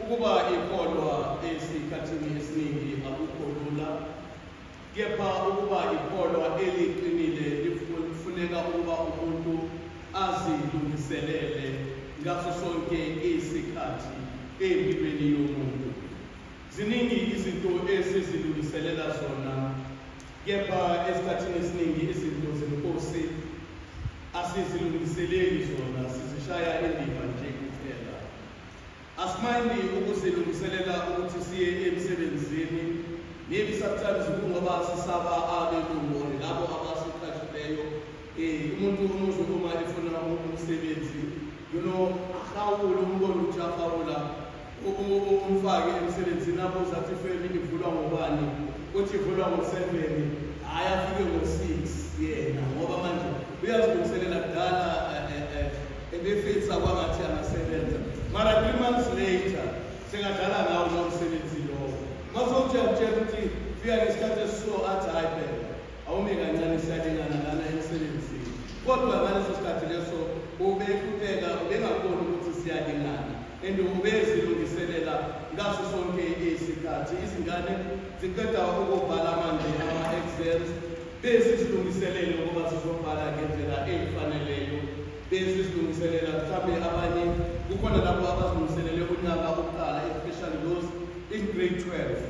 Ukuba ikholwa esikhathini esiningi akukho lula, kepha ukuba ikholwa eliqinile lifuneka ukuba umuntu azilungiselele ngaso sonke isikhathi empilweni yomuntu. Ziningi izinto esizilungiselela zona, kepha esikhathini esiningi izinto zeNkosi asizilungiseleli zona, sizishaya indiva nje kuphela. Asimayindi ukuzilungiselela ukuthi siye emsebenzini, maybe sometimes kungoba sisaba abelungu or labo abasiqashileyo. Umuntu umuzwe uma efuna umsebenzi, ahawule, umbone ukuthi ahawula, umfake emsebenzini, abuze athi ifemi ivulwa ngobani, uthi ivulwa ngo-7, hhayi afike ngo-6 yena, ngoba manje uyazilungiselela kudala, ebefisa kwangathi angasebenza. Mara 3 months later sengadlala ngawo lo msebenzi lowo. Mase uyamtshela ukuthi fika ngesikhathi esiso, athi hhayi phela awume kancane siyalingana lana emsebenzini. Kodwa ngaleso sikhathi leso ubehlupheka, ubengakhoni ukuthi siyalingana, and ubezilungiselela ngaso sonke isikhathi. Izingane ziqeda ukubhala manje ama-exams, besizilungiselele ukuba sizobhala ngendlela efaneleyo, besizilungiselela mhlawumbe abanye kukhona labo abazilungiselele unyaka wokuqala, especially those in grade 12,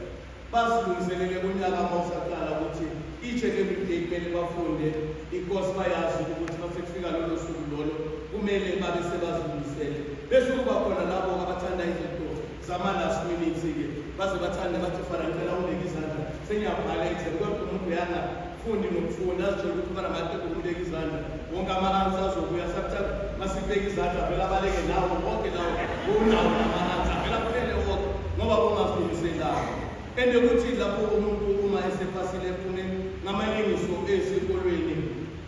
bazilungiselele unyaka mawusaqala ukuthi each and every day kumele bafunde, because bayazi ukuthi mase kufika lolo suku lolo kumele babe sebazilungisele. Bese kuba khona labo abathanda izinto zama-last minutes-ke, baze bathande bathi fana ngicela ungibeke izandla sengiyabhala exam, kodwa umuntu uyangafundi nokufunda, azitshela ukuthi fana ngaqeda ukumbeka izandla wonke ama-answer azobuya. Sometimes masibeka izandla vele abaleke nawo wonke lawo unawo nama-answer vele aphele wonke ngoba bongazilungiselanga. And ukuthi lapho umuntu uma esephasile ephume ngamalengiso esikolweni,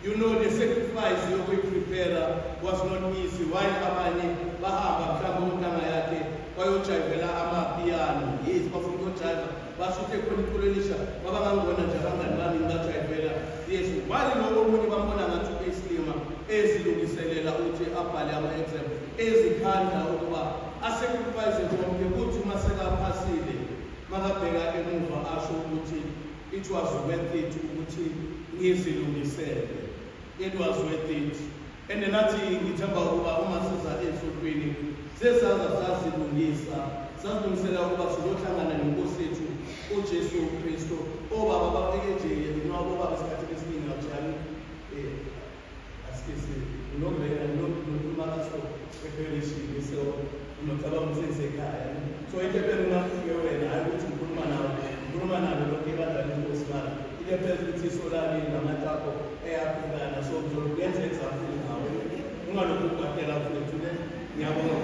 the sacrifice yokuyiprepare was not easy. While abanye bahamba mhlawumbe ontanga yakhe bayojayivela amapiano, yes, bafuna ukuyojayiva, basho ukuthi khona iculo elisha, babangangibona nje abangani bami ngibajayivela, yes. While lo omunye bambona ngathi uyisilima ezilungiselela ukuthi abhale ama-exam, ezikhandla ukuba asacrifice konke, kuthi uma sekaphasile makabheka emuva asho ukuthi it was worth it ukuthi ngizilungisele, it was worth it. And nathi ngithemba ukuba uma siza esontweni sesaza sazilungisa, sazilungisela ukuba sizohlangana nenkosi yethu uJesu Kristu. Obaba bafike nje nobaba esikhathini esiningi awujani asikese unokulela nokukhuluma kaso eperishini, so unocabanga ukuthi ngisekhaya. So into ephela ungafike wena, hhayi ukuthi ngikhuluma nawe, ngikhuluma nabo lonke ibandla lenkosi, mara into ephela ukuthi iso lami namatakho eyaphukana, so ngizokuyenza example ngawe, ungalokhu ukwatela mfethu ne. Ngiyabonga.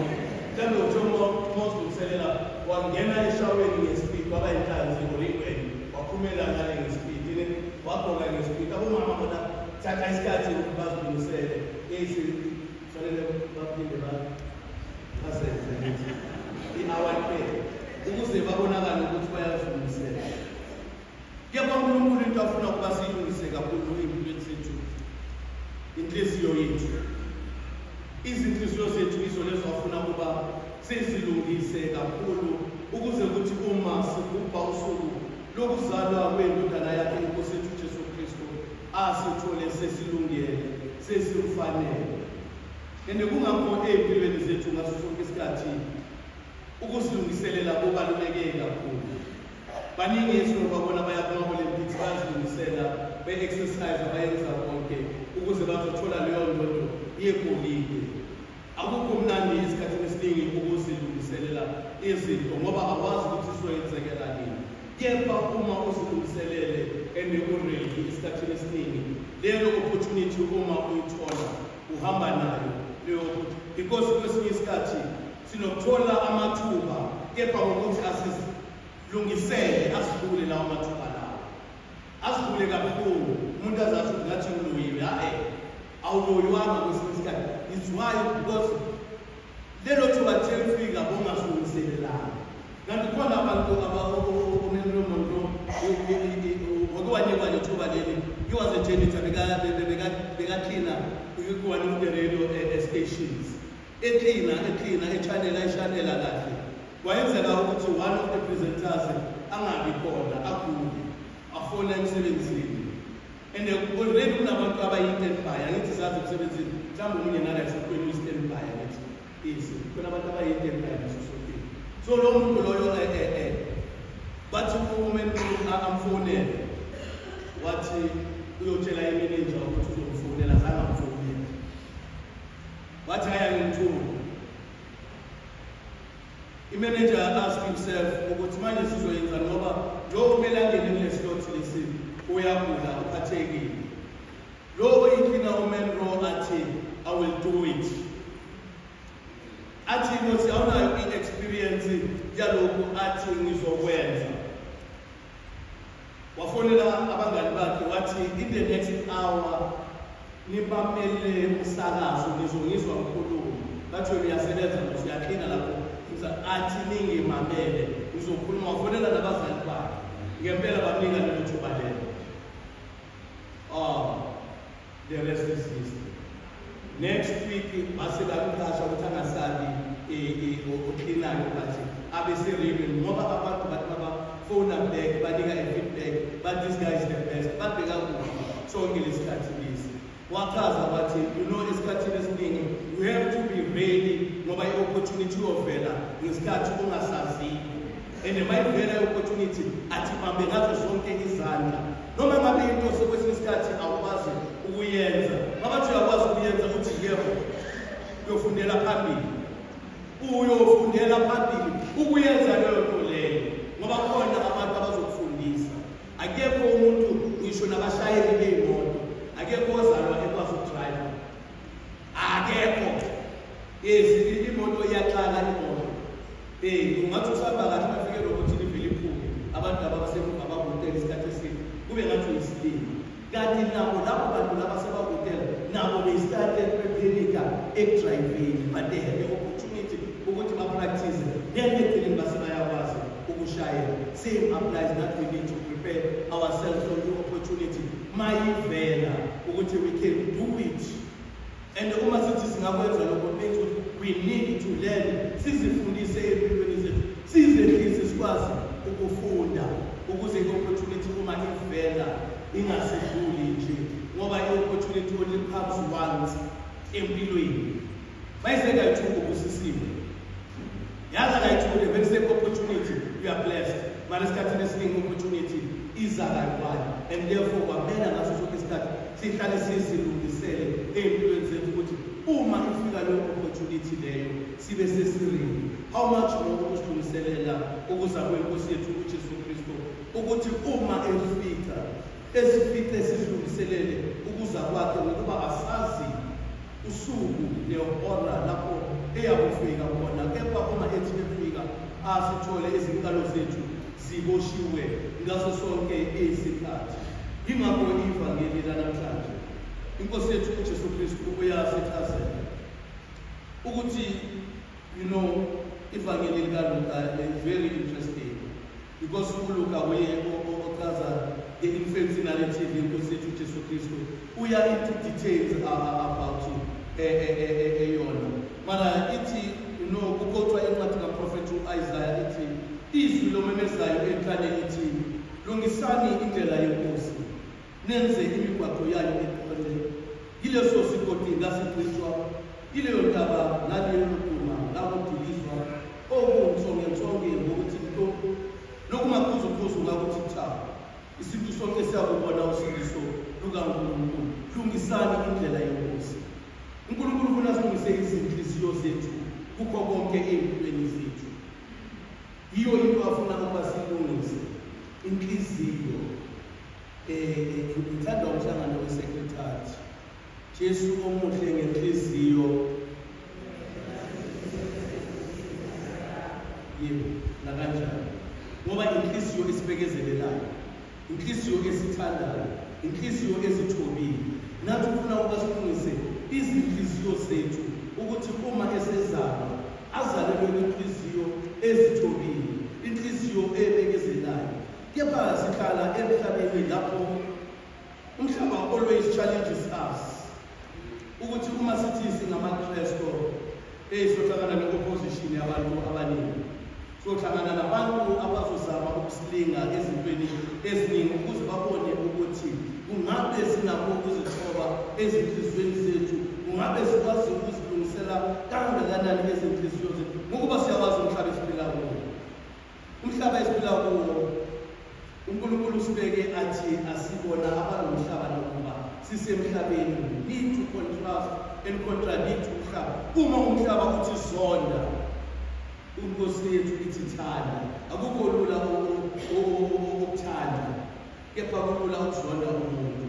Mhlawumbe uthe uma uzilungiselela wangena eshaweni ngespeed, waba inhlanzi or ingwenya, waphumela ngale ngespeed ne, wagqoka ngespeed. Abomama bona thatha isikhathi ukuthi bazilungisele, kufanele baphinde basenze i-hour care ukuze babonakale ukuthi bayazilungisela. Kepha uNkulunkulu into afuna ukuba siyilungise kakhulu empilweni zethu, inhliziyo yethu. Izinhliziyo zethu yizo lezo afuna ukuba sizilungise kakhulu, ukuze kuthi uma sigubha usuku lokuzalwa kwendodana yakhe inkosi yethu uJesu Kristu, asithole sesilungele, sesifanele. And kungakho empilweni zethu ngaso sonke isikhathi ukuzilungiselela kubaluleke kakhulu. Baningi esinobabona baya kuma-Olympics bayazilungisela, be-exercise, bayenza konke ukuze bazothola leyo ndondo yegolide. Akukho mnandi esikhathini esiningi ukuzilungiselela izinto ngoba awazi ukuthi izoyenzekela nini. Kepha uma uzilungiselele and uready esikhathini esiningi, leyo opportunity uma uyithola uhamba nayo leyo opportunity, because kwesinye isikhathi sinokuthola amathuba, kepha ngokuthi asilungisele asidlule lawo mathuba lawo, asidlule kabuhlungu. Umuntu azathi ukuthi ngathi ngiloyiwe, hhayi awuloyiwanga kwesinye isikhathi. It's why, because lelo thuba lifika bongasilungiselelanga. Kanti khona abantu oMonroe wake wanikwa lethuba leli, he was a janitor, bekaklina one of the radio stations, eklina echanela kahle. Kwayenzeka ukuthi one of the presenters angabi khona, agule, afone emsebenzini. And already kunabantu abayi-standby, angithi sazi emsebenzini, mhlawumbe omunye nala esontweni uyi-standby, angithi yes, khona abantu abayi-standby nasesontweni. So lo muntu loyo bathi umuntu amfonele, wathi uyotshela imenenja ukuthi uzomfonela, zange amfonele. Wathi hhayi angimtholi. I-manager asked himself ukuthi manje sizoyenza ngoba lo kumele angene kule slot lesi uyagula uphathekile. Lo oyi-cleaner uMenro athi I will do it. Athi ukuthi awunayo i-experience yalokhu, athi ngizokwenza. Wafonela abangani bakhe wathi in the next hour nibamele umsakazo ngizongizwa ngikhuluma. Bathi uyasebenza ngoba uyaklina lapho. Athi ningimamele ngizokhuluma. Wafonela nabazali bakhe ngempela bamnika lelo thuba lelo. The rest is history. Next week base bamqasha ukuthi angasabi oklinayo manje abe sereven ngoba abantu bathi bafona back banika i-feedback but this guy is the best. Babheka kuhle sonke lesikhathi lesi. Wachaza wathi you know esikhathini esiningi you have to be ready ngoba i-opportunity iyovela ngesikhathi ungasaziyo. And mayivela i-opportunity athi bambe ngazo zonke izandla. Noma ngabe into sekwesinye isikhathi awukwazi ukuyenza, mabathi uyakwazi ukuyenza uthi yebo, uyofundela phambili. Uyofundela phambili ukuyenza leyo nto leyo ngoba khona abantu abazokufundisa. Akekho umuntu ngisho nabashayeli beyimoto, akekho ozalwa ekwazi ukudrive. Akekho. Yes, imoto iyaxaka imoto. Ungathi usahamba kahle bafike lokuthi ivele iphume. Abantu laba basemuva bakutela isikhathi eside. Kube ngathi uyisilima. Kanti nabo labo bantu laba sebakutela nabo they started bephenika ekudriveni, but they had the opportunity ukuthi ba-practice. Then ekugcineni base bayakwazi ukushayela. Same applies that we need to prepare ourselves for new opportunity. Mayivela ukuthi we can do it. And uma sithi singakwenza lokho means we need to learn. Sizifundise empilweni zethu, sizehlise sikwazi ukufunda ukuze i-opportunity uma ivela ingasedluli nje ngoba i-opportunity only comes once empilweni. Mayiseka ithuba ubusisiwe. Yaza kayithuba the very same opportunity you are blessed. Mara esikhathini esiningi opportunity iza kayi-one and therefore kwamele ngaso sonke isikhathi sihlale sizilungisele ey'mpilweni zethu ukuthi uma ifika leyo opportunity leyo sibe sesirini. How much more ukusilungiselela ukuza kwenkosi yethu uJesu Kristu ukuthi uma efika esifice sizilungiselele ukuza kwakhe ngokuba asazi usuku nehora lapho eyakufika khona, kepha uma ethi efika asithole izinkalo zethu ziboshiwe ngaso sonke isikhathi. Yingakho ivangeli lanamhlanje inkosi yethu uJesu Kristu uyasichazela ukuthi you know ivangeli likaLuka is very interesting because uLuka uye ochaza the infancy narrative yenkosi yethu uJesu Kristu, uya into details about eyona. Mara ithi you know kuquothwa incwadi kaProphet uIsaiah ithi izwi lomemezayo ehlane lithi lungisani indlela yenkosi nenze imigwaqo yayo iqonde. Yileso sigodi ngasichithwa, yileyo ntaba naleyo duma ngakudilizwa, okunsongensonge ngokuthi nto nokumakhuzukhuzu ngakuthi cha. Isintu sonke siyakubona usindiso lukaNkulunkulu. Lungisani indlela yenkosi. uNkulunkulu ufuna silungise izinhliziyo zethu kukho konke ey'mpilweni zethu. Yiyo into afuna ukuba siyilungise, inhliziyo. Ngithanda umhlangano we-secretary. Jesu omuhle ngenhliziyo. Yebo, nakanjani. Ngoba inhliziyo esibekezelelayo, inhliziyo esithandayo, inhliziyo esithobile. Nathi ufuna ukuba silungise izinhliziyo zethu ukuthi uma esezalwa azalelwe inhliziyo ezithobile, inhliziyo ebekezelayo. Kepha sihlala emhlabeni lapho umhlaba always challenges us ukuthi uma sithi singamaKristu sohlangana ne-opposition yabantu abaningi, Siyohlangana nabantu abazozama ukusilinga ezintweni eziningi ukuze babone ukuthi kungabe sinakho ukuzithoba ezinhliziyweni zethu, kungabe sikwazi ukuzilungisela kangakanani ezinhliziyo zethu, ngokuba siyawazi umhlaba esiphila kuwo. Umhlaba esiphila kuwo uNkulunkulu usibeke athi asibona abanomhlaba nokuba sisemhlabeni. We need to contrast and contradict umhlaba. Uma umhlaba uthi zonda, inkosi yethu ithi thanda. Akukho lula ukuthanda, kepha kulula ukuzonda umuntu.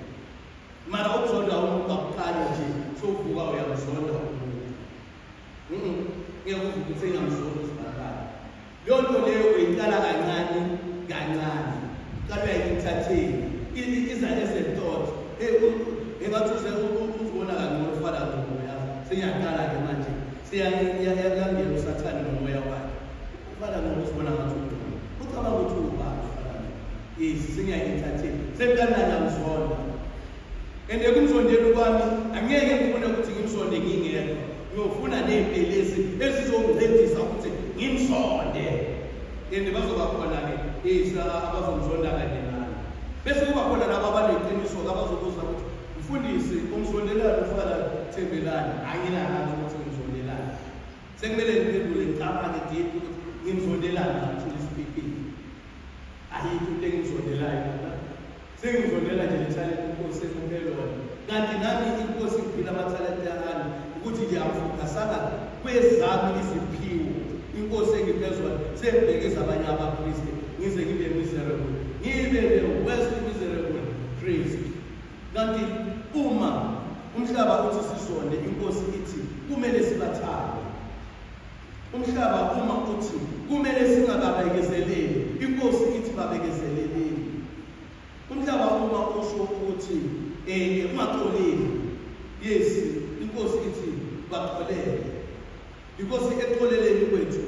Mara ukuzonda umuntu akuqali nje sovuka uyamzonda umuntu. Ngeke uvuke uthi ngiyamzonda usibantwana. Leyo nto leyo uyiqala kancane kancane. Qala uyayithatheni. Iza as a thought. Engathi uzibona kangcono ufana nomoya. Seyaqala ke manje. Seyangena uSathane nomoya wakhe. Ufana nomoya uzibona ngathi ungcono. Ucabanga ukuthi ubani ufana nomoya. Yes, sengiyayithatheni. Sekuqala ngiyamzonda. And ekumzondeni kwami angeke ngifune ukuthi ngimzonde ngingedwa. Ngiyofuna ney'mpelesi ezizongincedisa ukuthi ngimzonde. And bazoba khona-ke abazomzonda kanye nami. Bese kuba khona laba abaneqiniso abazobuza ukuthi mfundisi umzondelani ufana Thembelani? Anginalutho ukuthi ngimzondelani. Sekumele ngiphendule ngicabange deep ukuthi ngimzondelani actually speaking. Ayikho into engimzondelayo mina. Sengizondela nje le-talent inkosi engiphe lona. Kanti nami inkosi ngiphila amathalente ami ukuthi nje angifocusanga kwezami iziphiwo. Inkosi engiphe zona sengibheke zabanye abapristi ngize ngibe miserable. Ngibe the worst miserable priest. Kanti uma umhlaba uthi sizonde, inkosi ithi kumele sibathande. Umhlaba uma uthi kumele singababekezeleli, inkosi ithi babekezeleleni. Umhlaba uma usho ukuthi ungaxoleli, yes, inkosi ithi baxolele. Because exoleleni kwethu,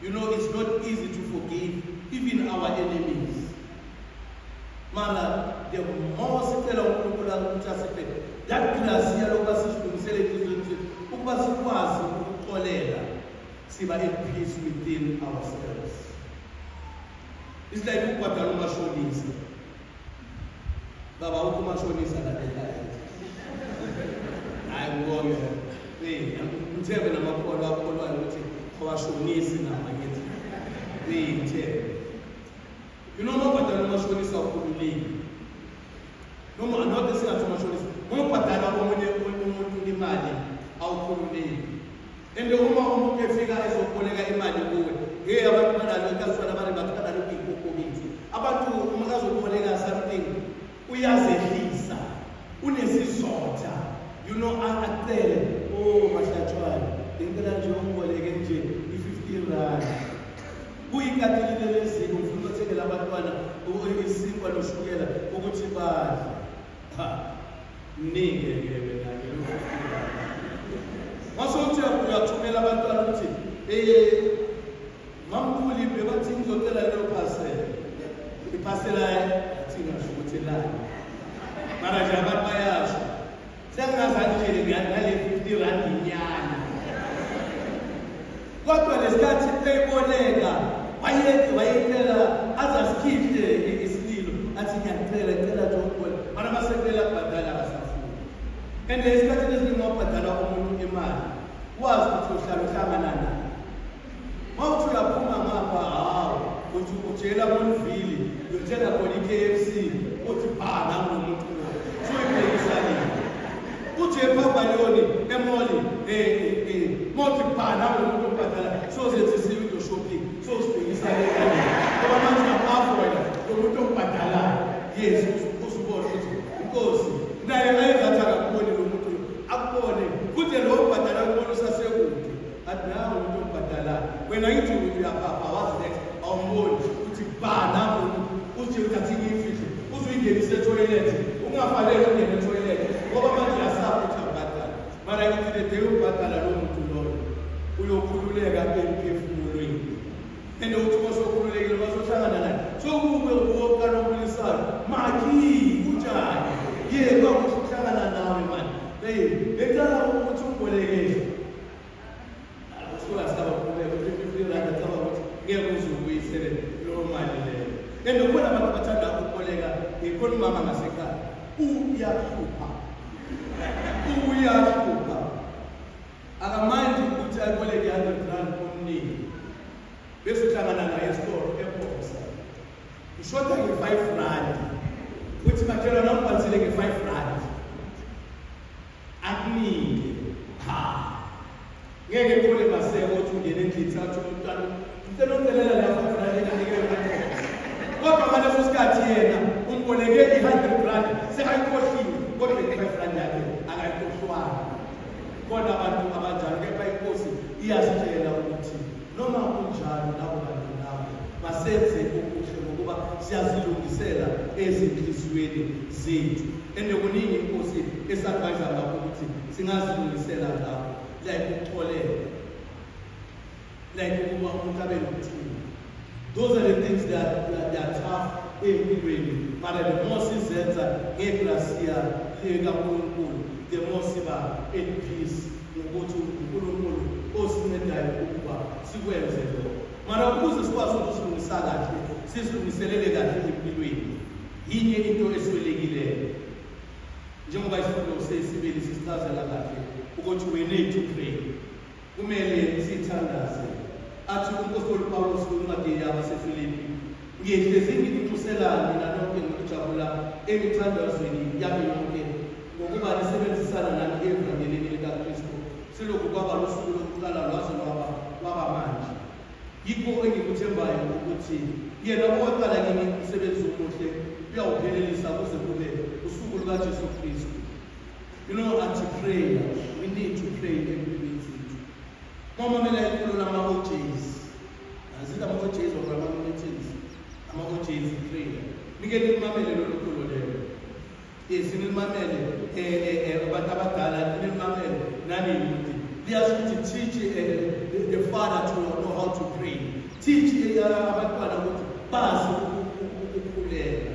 you know, it's not easy to forgive even our enemies. Mana, the more sicela uNkulunkulu ukuthi asiphe that grace yalokuba sisilungisele enhliziyweni zethu ukuba sikwazi ukuxolela, siba at peace within ourselves. It's like ukubhadala umashonisa. Baba ukho umashonisa la ekhaya. Hayi ngibonge. Ngithembe namakholwa akholwayo ukuthi awashonisi nama ngithi. Ngithembe. You know, mawubhadala umashonisa ukhululekile. Noma not singathi umashonisa, mawubhadala omunye umuntu imali awukhululeki. And uma umuntu efika ezoboleka imali kuwe, hey abantu banalo kasifana abanye bathi banalo ikokobitsi. Abantu uma kazoboleka something uyazehlisa, unesizotha. You know, acele, oh mahlatshwana, ngicela nje ungiboleke nje i-15 rand. Kuyikhathi leziko ngifuna ukuthengela abantwana isinkwa noshukela ukuthi badle. Cha, mnike ke wena ke lo 15 rand. Mase uthi uyathumela abantwana ukuthi mamkhulu bebathi ngizocela leyo parcel. Iphasela athi ngasho ukuthi lani. Mara nje abantu bayasho. Sengingazange nje ngale 50 rand inyana. Kodwa lesikhathi eyiboleka wayecela azasikhihle isililo athi ngiyacela cela nje ukuboleka. Mara masecela kubhadala akasafuni. And esikhathini esiningi mawubhadala umuntu imali wazi ukuthi uhlala uhlangana naye. Mawuthi uyaphuma ngapha hawu uthi ujela Monville uyothenga khona i-KFC uthi bha nami lo muntu lo. Suyibhekisa nini? Uthi ePavilion emoli mawuthi bha nami lo muntu obhadala sozenze siyo shopping sosibhekisa nini? Ngoba manje uyaphafa wena lo muntu obhadalayo. Yes, usubona ukuthi inkosi naye ayengathi akakuboni lo muntu akubone futhi lo obhadala kubona usasekude. Athi nawe umuntu obhadalayo wena ngithi uyaphapha wazi next awumboni uthi bha nami lo muntu uthi uthathe ngiyifihle uzuyingenise etoilet ungafanele ungene etoilet ngoba manje uyasaba ukuthi abhadala. Mara ngithi le day ubhadala lo muntu loyo uyokhululeka emphefumulweni. And uthi masokhululekile masohlangana naye sokube uwokuqala umbulisano maki kunjani? Yebo ukuhlangana nawe mani. Hey, becala ukuthi ungibolekele. Usuka saba kuboleka ukuthi 50 rand acaba ukuthi Ngeke uze ubuyisele leyo mali leyo. And kukhona abantu abathanda ukuboleka, ikhona umama ngasekhaya uyahlupha, uyahlupha, akamandi ukuthi aboleke 100 rand omningi, bese uhlangana naye esitolo eBoxer, ushoda nge-5 rand, uthi makhelwane awubhalisile nge-5 rand, akunike. Ha, ngeke kuthole maseko ukuthi ungene endlini sathi umntwana ngicela ungicelela la 5 rand enginike yona. Kodwa ngaleso sikhathi yena umboleke i-100 rand sekayikhohliwe, kodwa i-5 rand yakhe akayikhohlwanga. Khona abantu abanjalo, kepha inkosi iyasitshela ukuthi noma kunjalo labo bantu labo basenze okuhle ngokuba siyazilungisela ezinhliziyweni zethu. And kuningi inkosi esi-advise ngakho ukuthi singazilungisela ngakho, like ukuxolela, like ukuba umuntu abe nokuthula. Those are the things that are tough empilweni, but the more sizenza ngegrasia likaNkulunkulu, the more siba at peace ngokuthi uNkulunkulu osincedayo ukuba sikwenze lokho. Mara ukuze sikwazi ukusilungisa kahle, sizilungiselele kahle empilweni, yinye into eswelekileyo. Njengoba isifundo sesibili sisichazela kahle ukuthi we need to pray, kumele sithandaze. Athi uMpostoli Paulus kwincwadi yabaseFilipi, ngihlezi ngininxusela nina nonke ngokujabula emithandazweni yami yonke, ngokuba nisebenzisana nami evangelini likaKristu, selokhu kwaba lusuku lokuqala lwaze lwaba manje. Yikho engikuthembayo ukuthi yena owaqala kimi umsebenzi omuhle uyawuphelelisa kuze kube usuku lukaJesu Kristu. You know, at prayer, we need to pray empilweni zethu. Mamamela iculo lama-OJs, azithi ama-OJs or ama-Militants, ama-OJs prayer. Nike nilimamele lolu culo lelo. Yes, nilimamele abantu abadala, nilimamele nani youth. Liyasho ukuthi teach the father to know how to pray. Teach abantwana ukuthi bazi ukukhuleka.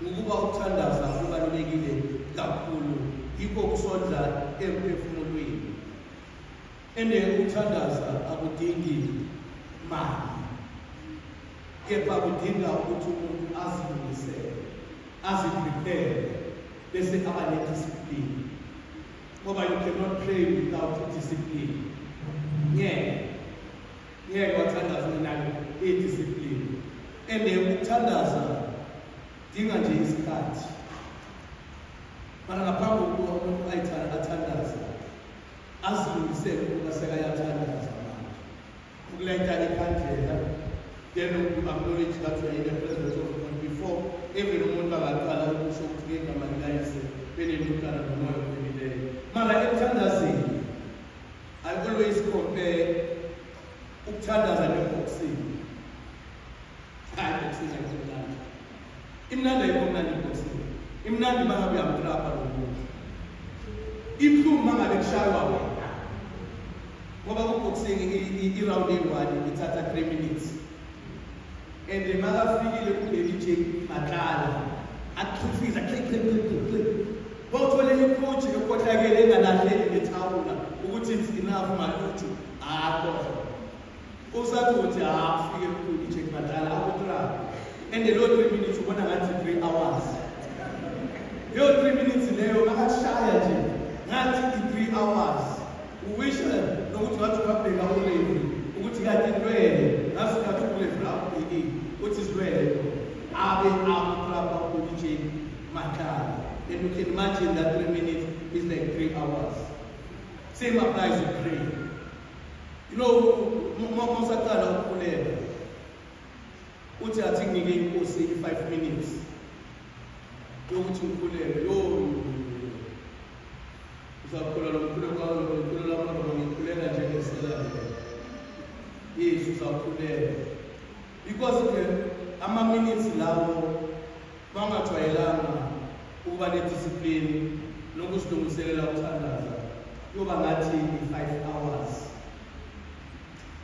Ngokuba ukuthandaza kubalulekile kakhulu, yikho kusondla emphefumulweni. And ukuthandaza akudingi mali, kepha kudinga ukuthi umuntu azilungisele, aziprepare, bese aba ne-discipline. Ngoba you cannot pray without discipline. Ngeke wathandaza ungenayo i-discipline. And ukuthandaza dinga nje isikhathi. Mara ngaphambi kokuba umuntu athandaze, azilungisele ukuba sekayathandaza manje. Ukulayita ikhandlela, then you acknowledge that you are in the presence of God before even umuntu angaqala ukusho ukuthi ngegama likaYise benelokana nomoya ophelileyo. Mara ekuthandazeni, I always compare ukuthandaza ne-boxing. Hayi, boxing ayikho mnandi. Imnandi ayikho mnandi i-boxing. Imnandi uma ngabe uyamtrapha lo muntu. Ibuhlungu uma ngabe kushaywa wena. Ngoba ku-boxing i-round eyi-1 ithatha 3 minutes. And makafikile ku-Baby Jake Matlala, akufiza click click click click. Bawuthole i-coach ekhohlakele engalahleli ngethawula ukuthi it's enough malutho, akhohlwa. Usathi uthi afike ku-Baby Jake Matlala akutraphe. And lo 3 minutes ubona ngathi 3 hours. Leyo 3 minutes leyo makashaya nje ngathi i-3 hours. Uwisha nokuthi ngathi ungabheka ureferee ukuthi kade ilwele, ngasikhathi ureferee awubhekile uthi silwele lo. Abe akutrapha uBaby Jake Matlala. And you can imagine that 3 minutes is like 3 hours. Same applies to prayer. You know, mawusaqala ukukhuleka, uthi athi nginike inkosi i-5 minutes yokuthi ngikhuleke. Yo, uzakhula lo mkhuleko lo mkhuleko lamaRoma, ngikhuleka njengesela. Yes, uzakhuleka. Because ama-minutes lawo bangajwayelanga ukuba ne-discipline nokusilungiselela ukuthandaza, kuyoba ngathi i-5 hours.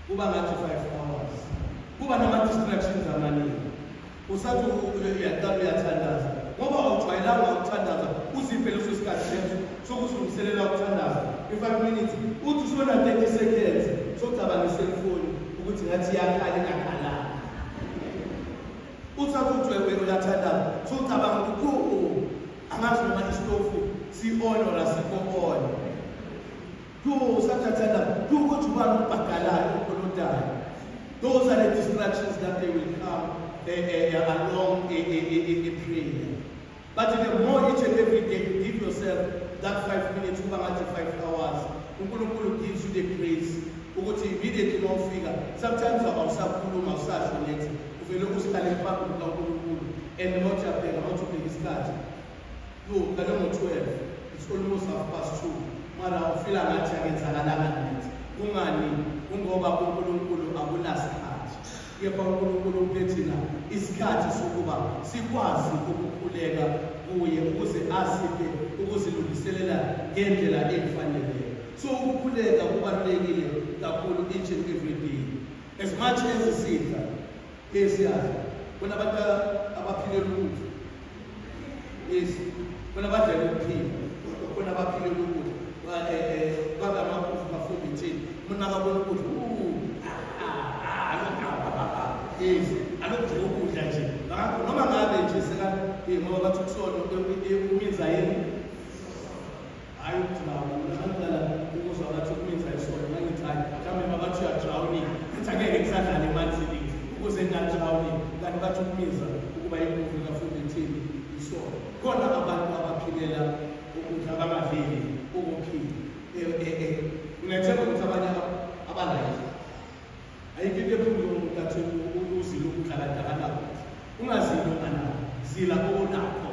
Kuba ngathi 5 hours. Kuba nama-distractions amaningi. Usathi uyaqala uyathandaza, ngoba awujwayelanga ukuthandaza, uziphe leso sikhathi leso sokusilungiselela ukuthandaza. I-5 minutes, uthi usona 30 seconds sokucabanga iselfoni Ukuthi ngathi iyakhala ingakhalanga. Uthatha ukuthi uyathandaza, sucabanga ukuthi angazi noma isitofu si-on or asikho on. Usathathandaza, ukuthi ubani ubhadalayo ukolotayo. Those are the distractions that they will come along a prayer. But the more each and every day you give yourself that 5 minutes, kuba ngathi 5 hours, uNkulunkulu gives you the grace ukuthi immediately uma ufika, sometimes awusakhuluma, awusasho next, uvele usihlale phambi kukaNkulunkulu. And uma uyabheka, uma ubheka isikhathi, uqale ngo-12, it's almost 2:30, mara ufila ngathi akenzakalanga next. Kungani? Kungoba uNkulunkulu akunasikhathi. Kepha uNkulunkulu uphe thina isikhathi sokuba sikwazi ukukhuleka kuye ukuze asiphe ukuzilungiselela ngendlela efaneleyo. So ukukhuleka kubalulekile kakhulu each and every day. As much as isidla esiyadla, kunabantu abaphilela ukudla. Yes, kunabadlela ukuphila, kunabaphilela ukudla. Baba amakufu bafunda ithini, umuntu akabona ukudla, yes, alokudla ukudla nje. Noma ngabe nje seka ngoba bathi kusona uminza yini? Hayi ukudrawna, mina ngaqala ukuzwa bathi ukuminza isono, ngangithi hayi, mhlawumbe mabathi uyadrawning, ngithi angeke ngisadlala emanzini ukuze ngingadrawning, kanti bathi ukuminza ukuba imuvi kafunda ithini isono. Khona abantu abaphilela ukudla abangadleli ukuphila. Ngiyethemba ukuthi abanye abalayithi. Ayikho into ebuhlungu umuntu athi uzile ukudla kanti akanakho. Ungazili onganakho, zila onakho.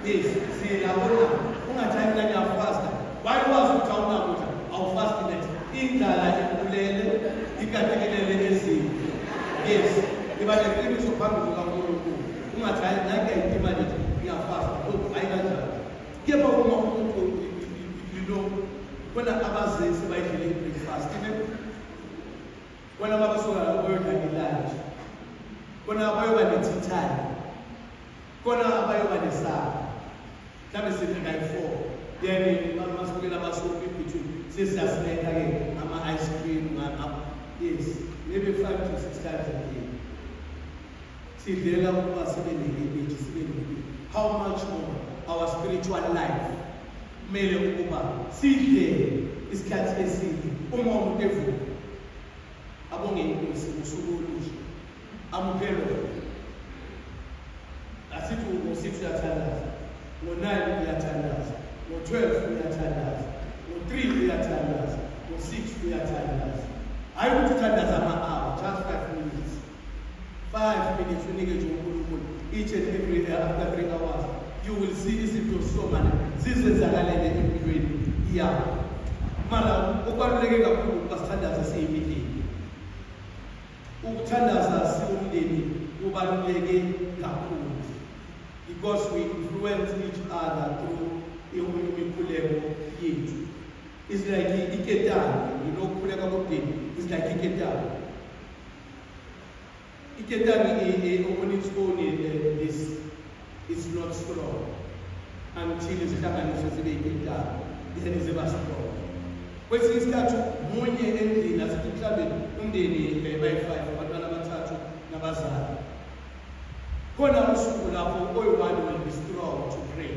Yes, zila onakho. Ungathi hayi mina ngiyafasta. Why wazi ukuthi awunakudla? Awufasti net. Indlala ikulele, ikatikelele ezimo. Yes, iba neqiniso phambi kukaNkulunkulu. Ungathi hayi nange imali nje ngiyafasta. Hayi kanjalo. Kepha uma umuntu khona abazesi bayidlele i-breakfast, khona abasuka bayodla i-lunch, khona abayoba ne-tea time, khona abayoba nesapho. Mhlawumbe sidla kayi-4, then masibukela amasophi in between, sesiyasineka-ke ama-ice cream, yes, maybe 5 to 6 times a day. Sidlela ukuba sibe ne-energy, sibe nempilo. How much more our spiritual life kumele ukuba sidle isikhathi eside. Uma umuntu evuka abonge inkosi usuku olusha amuphe lona. Asithi ngo-6 uyathandaza, ngo-9 uyathandaza, ngo-12 uyathandaza, ngo-3 uyathandaza, ngo-6 uyathandaza. Hayi ukuthi uthandaza ama-hour, just 5 minutes. 5 minutes unike nje uNkulunkulu each and every day after 3 hours. You will see izinto somane zizenzakalele empilweni yakho. Mara kubaluleke kakhulu ukuba sithandaze siyimindeni. Ukuthandaza siwumndeni kubaluleke kakhulu because we influence each other through imikhuleko yethu. It's like iketane, you know, ukukhuleka komndeni is like iketane. Iketane on its own is not strong until izihlanganiso zibe iketane, then ziba strong. Kwesinye isikhathi munye endlini, asithi mhlawumbe umndeni bayi-5, abantwana abathathu nabazali. Khona usuku lapho oyi-one will be strong to pray.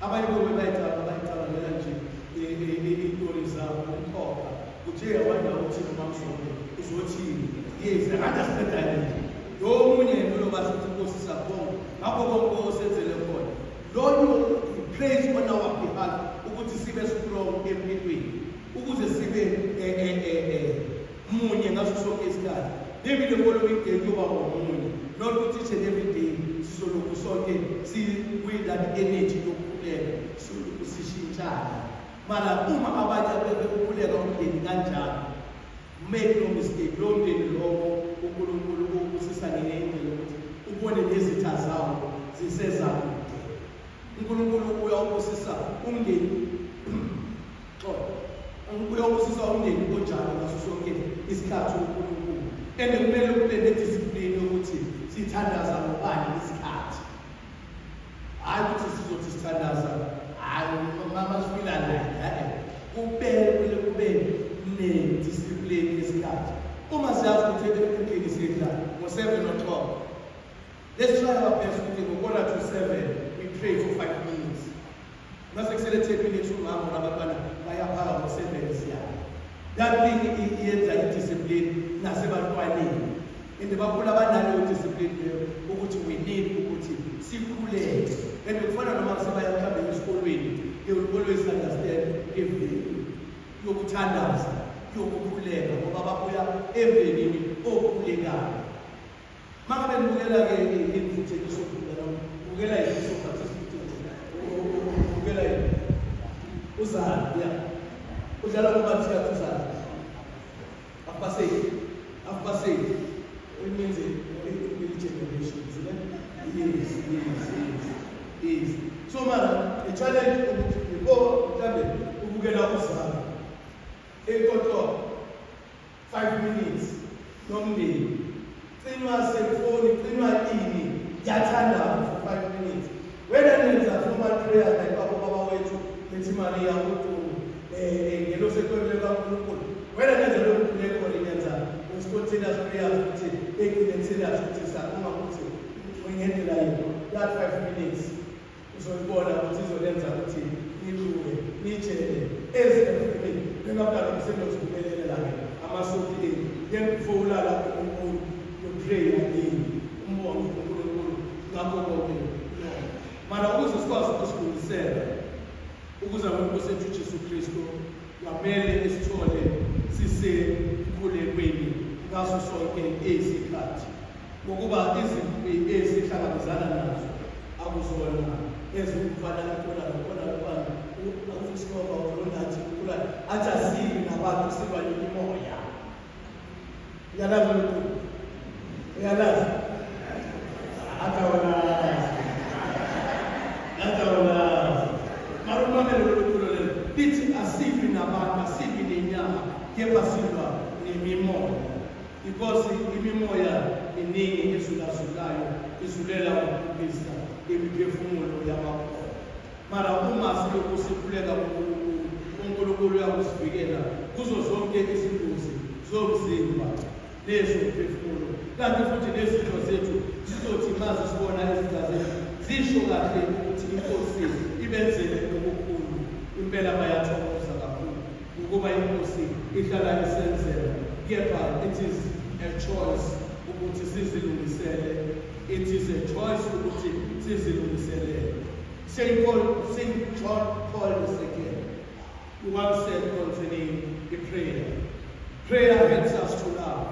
Abanye bobe bayicabangela nje iy'tori zabo, umkhokha, ukuthi wanda uthini uma mzonke, uzothini. Yes, ngathi asiqeda nini. Lo omunye yena uyobazi ukuthi inkosi siyabonga, ngakho konke osenzele khona. Loyo prays on our behalf ukuthi sibe strong empilweni, ukuze sibe munye ngaso sonke isikhathi. Maybe the following day kuyoba omunye. Not ukuthi each and every day sizolokhu sonke with that energy yokukhuleka, sizolokhu sishintshana. Mara uma abanye bekukhuleka umndeni kanjalo, make no mistake, lo mndeni lowo uNkulunkulu ubusisa ngendlela yokuthi ubone nezitha zawo zisezakude. uNkulunkulu uyawubusisa umndeni, uyawubusisa umndeni onjalo ngaso sonke isikhathi uNkulunkulu. And kumele kube nediscipline yokuthi sithandaza ngobani isikhathi. Hayi ukuthi sizothi sithandaza, hayi mama sifila like, kumele kube nediscipline yesikhathi. Uma siyazi ukuthi endlini sidla ngo-7 o'clock, let's try our best ukuthi ngo-6:45 we pray for 5 minutes. Mase kusele 10 minutes umama nabantwana bayaphaka ngo-7 siyaya. That thing iyenza i-discipline nasebantwaneni. And bakhula banaleyo discipline leyo ukuthi we need ukuthi sikhuleke. And kufana noma sebaya mhlawumbe esikolweni, they will always understand i-value yokuthandaza, yokukhuleka, ngoba babuya emndenini okhulekayo. Mangabe nibukela-ke imfuthekiso bukela bukela uzalo, ya udlala ngoba thiya uzalo afbaseki it means generations, yes. So man, the challenge ukuthi before mhlambe ubukela uzalo 8 o'clock 5 minutes nomndeni cinwa cellphone cinwa ini yathandaza for 5 minutes. Wena nenza formal prayer like baba wethu ethi Maria udumo ngelosekwemle kaNkulunkulu. Wena nenza lo mkhuleko nenza spontaneous prayers ukuthi egcine serious ukuthi sakuma ukuthi ngendlela yini that 5 minutes uzoyibona ukuthi izolenza ukuthi nibuke nijele ezifemini bengabudala umsebenzi la-ke amasoti enu. Then before ulala uNkulunkulu you pray again umbonge uNkulunkulu ngakho konke. Mara ukuze sikwazi ukusilungisela ukuze kwenkosi ethu Jesu Kristu kwamele sithole sisekhulekweni ngaso sonke isikhathi, ngokuba izimpi esihlangabezana nazo akuzona ezikufana khona khona abantu akusikhova unathi ukulala athi asibi nabantu silwa nemimoya. Uyalazi lokho? Uyalazi? Atawalazi. Mara umamele lolu culo lelo lithi asibi nabantu asibi nenyama kepha silwa nemimoya, because imimoya iningi ezulazulayo izulela ukubhubhisa imiphefumulo yamakholwa. Mara uma silokhu sikhuleka kuNkulunkulu, uNkulunkulu uyakusivikela kuzo zonke izingozi zomzimba nezomphefumulo. Kanti futhi nezitho zethu zizothi maze sibona izitha zethu zisho kahle ukuthi inkosi ibenzele okukhulu. Impela bayathokoza kakhulu ukuba inkosi ihlala isenzela. Kepha it is a choice ukuthi sizilungisele. It is a choice ukuthi sizilungiselele. Saint John Paul II once said concerning the prayer, prayer helps us to love,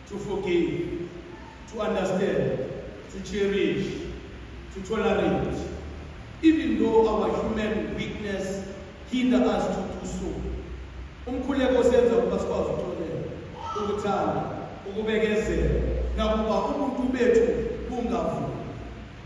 to forgive, to understand, to cherish, to tolerate, even though our human weakness hinder us to do so. Umkhuleko senza ukuba sikwazi ukutholela, ukuthanda, ukubekezela, nakuba ubuntu bethu bungavumi.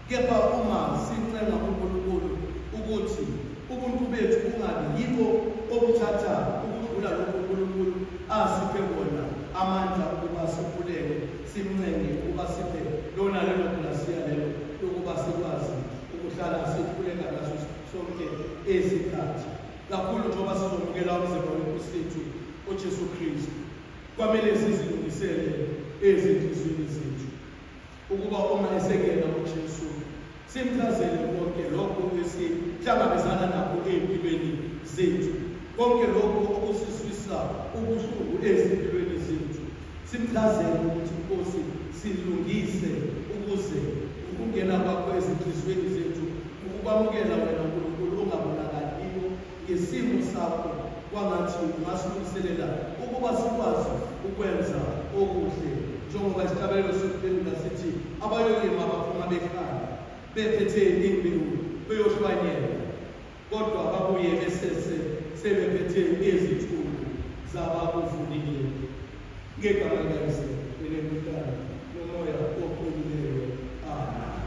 Kepha uma sincenga uNkulunkulu ukuthi ubuntu bethu bungabi yibo obuthatha ukudlula lokho uNkulunkulu asiphe kona amandla ukuba sikhuleke, simncenge ukuba siphe lona lelo glasiya lelo lokuba sikwazi ukuhlala sikhuleka ngaso sonke isikhathi. Kakhulu njengoba sizomukela umzimba wenkosi yethu uJesu Kristu, kwamele sizilungisele ezinhliziyweni zethu ukuba uma esengena uJesu simchazele konke lokho esihlangabezana nakho empilweni zethu, konke lokho okusizwisa ubuhlungu ezimpilweni zethu. Simchazele ukuthi Nkosi silungise ukuze ukungena kwakho ezinhliziyweni zethu, ukukwamukela wena uNkulunkulu ongabonakaliyo ngesimo sakho, kwangathi ungasilungiselela ukuba sikwazi ukwenza okuhle, njengoba isihlabelelo sokuphendula sithi abayolima baphuma bekhala bephethe imbewu beyohlwanyela, kodwa babuye besese sebephethe izithulu zabakuvunile. Ngegama likaYise nelendodana noMoya oCwebileyo. Amen.